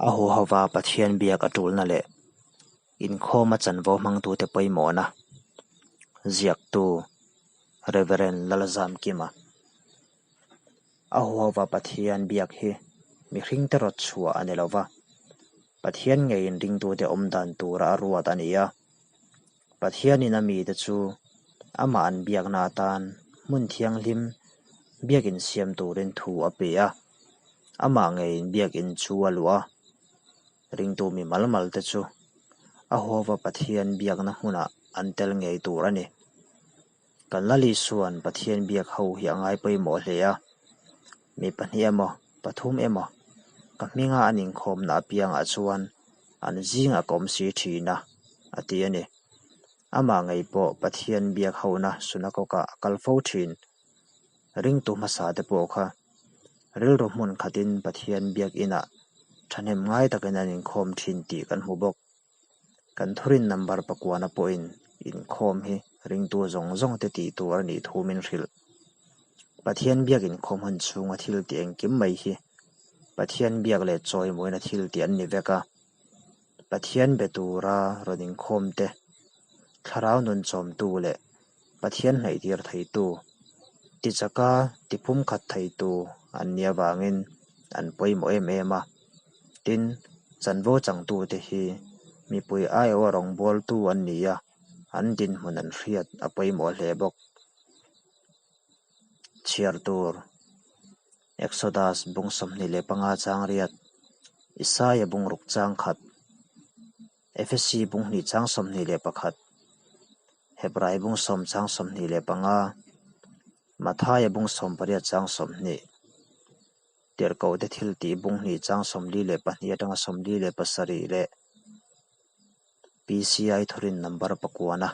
A huhova Pathian biak a tulna leh inkhawma chanvo hmangtute pawimawhna ziaktu Rev Lalzamkima. A huhova Pathian biak hi mihringte rawt chhuah a ni lo va, Pathian ngeiin ringtute awm dan tura a ruat a ni a. Pathianin a mite chu amah an biakna atan hmun thianghlim biakin siam turin thu a pe a, amah ngeiin biakin chu a luah a. Ringtu mi mal mal te chu a huava Pathian biakna hmunah an tel ngei tur a ni. Kan Lal Isua'n Pathian biak ho hi a ngai pawimawh hle a, mi pahnih emaw, pathum emaw ka hminga an inkhawmna apiangah chuan an zingah ka awm si thin a, a ti a ni. Amah ngei pawh Pathian biak hona sunakawkah a kal fo thin. Ringtu hmasa te pawh kha rilru hmun khatin Pathian biak inah thahnem ngai takin an inkhawm thin tih kan hmu bawk. Kan thurin number pakuana pawhin inkhawm hi ringtu zawng zawng te tih tur a nih thu min hrilh. Pathian biak inkhawm hun chhunga thil tih engkim mai hi Pathian biak leh chawimawina thil tih an ni vek a. Pathian be tura rawn inkhawm te, thlarau nun chawmtu leh Pathian hnaihtir theitu, tichaka tiphumkhat theitu an nih avangin an pawimawh em em a. Tin, chanvo changtute hi mipui aiawha rawngbawltu an ni a, an dinhmun an hriat a pawimawh hle bawk. Chhiar tur, Exodus bung 25 chang riat, Isaia bung ruk chang khat, Efesi bung hnih chang 21, Hebrai bung sawm chang 25, Mathaia bung 18 chang 20, Tirhkohte thiltih bung hnih chang 42 atanga 47 leh PCI thurin number pakuana.